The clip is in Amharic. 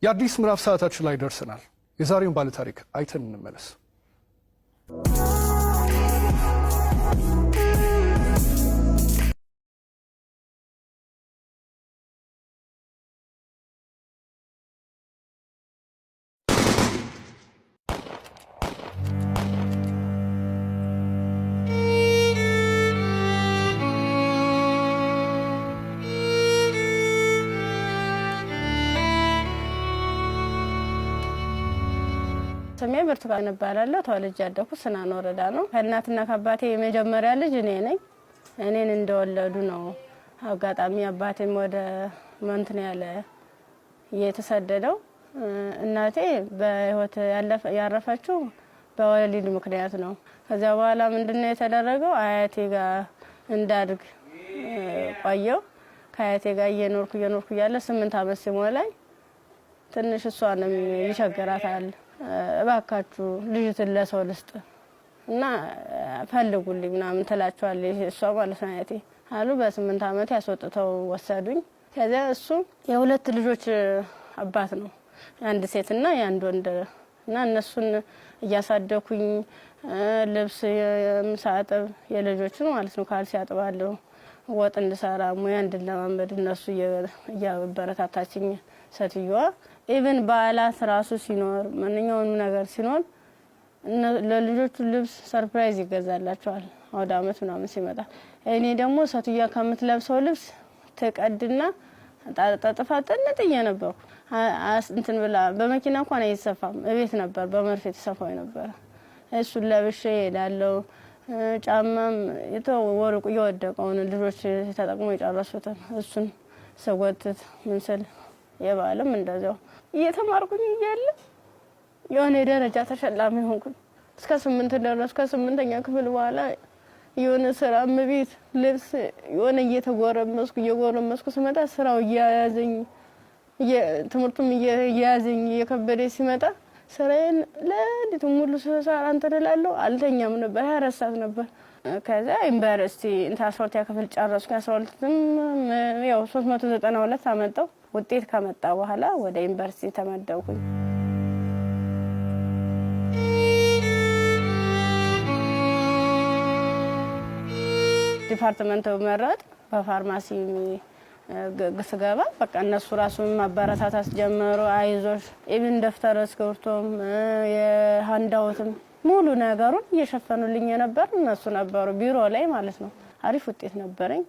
የአዲስ ምዕራፍ ሰዓታችን ላይ ደርሰናል። የዛሬውን ባለታሪክ አይተን እንመለስ። ስሜ ብርቱካን እባላለሁ። ተወልጄ ያደኩት ስናን ወረዳ ነው። ከእናትና ከአባቴ የመጀመሪያ ልጅ እኔ ነኝ። እኔን እንደወለዱ ነው። አጋጣሚ አባቴም ወደ መንትን ያለ የተሰደደው። እናቴ በህይወት ያረፈችው በወሊድ ምክንያት ነው። ከዚያ በኋላ ምንድነው የተደረገው? አያቴ ጋር እንዳድግ ቆየው። ከአያቴ ጋር እየኖርኩ እየኖርኩ እያለ 8 ዓመት ሲሞላኝ ትንሽ እሷንም ይቸግራታል፣ እባካችሁ ልጅትን ለሰው ልስጥ እና ፈልጉልኝ ምናምን ትላቸዋለች እሷ ማለት ነው አያቴ አሉ። በ8 ዓመት ያስወጥተው ወሰዱኝ። ከዚያ እሱ የሁለት ልጆች አባት ነው፣ የአንድ ሴትና የአንድ ወንድ እና እነሱን እያሳደኩኝ ልብስ ሳጥብ የልጆችን ማለት ነው ካልሲ አጥባለሁ፣ ወጥ እንድሰራ ሙያ እንድለማመድ እነሱ እያበረታታችኝ ሴትዮዋ even በዓላት ራሱ ሲኖር ማንኛውንም ነገር ሲኖር ለልጆቹ ልብስ surprise ይገዛላቸዋል። አውደ አመት ምናምን ሲመጣ እኔ ደግሞ ሴትዮዋ ከምትለብሰው ልብስ ትቀድና ጠጥፋ ጥንጥዬ ነበርኩ። እንትን ብላ በመኪና እንኳን አይሰፋም፣ እቤት ነበር በመርፌ ተሰፋው ነበረ። እሱን ለብሼ እሄዳለሁ። ጫማም ወርቁ እየወደቀውን ልጆች ተጠቅሞ የጨረሱትን እሱን ስጎትት ምን ስል የበዓልም እንደዚያው እየተማርኩኝ እያለ የሆነ የደረጃ ተሸላሚ ሆንኩኝ። እስከ 8 ደረስኩ። ከስምንተኛ ክፍል በኋላ የሆነ ስራ እመቤት ልብስ የሆነ እየተጎረመስኩ እየጎረመስኩ ስመጣ ስራው እያያዘኝ ትምህርቱም እየያዘኝ እየከበደ ሲመጣ ስራዬን ለሊቱ ሙሉ ስሰራ እንትን እላለሁ። አልተኛም ነበር፣ 24 ሰዓት ነበር። ከዛ ዩኒቨርሲቲ እንትን 12ኛ ክፍል ጨረስኩ። 12ም ያው 392 አመጣው። ውጤት ከመጣ በኋላ ወደ ዩኒቨርሲቲ ተመደብኩኝ። department መረጥ በፋርማሲ ስገባ በቃ እነሱ ራሱ ማበረታታት ጀመሩ። አይዞሽ even ደብተር እስክሪብቶም የ handout ም ሙሉ ነገሩን እየሸፈኑልኝ የነበር እነሱ ነበሩ፣ ቢሮ ላይ ማለት ነው። አሪፍ ውጤት ነበረኝ።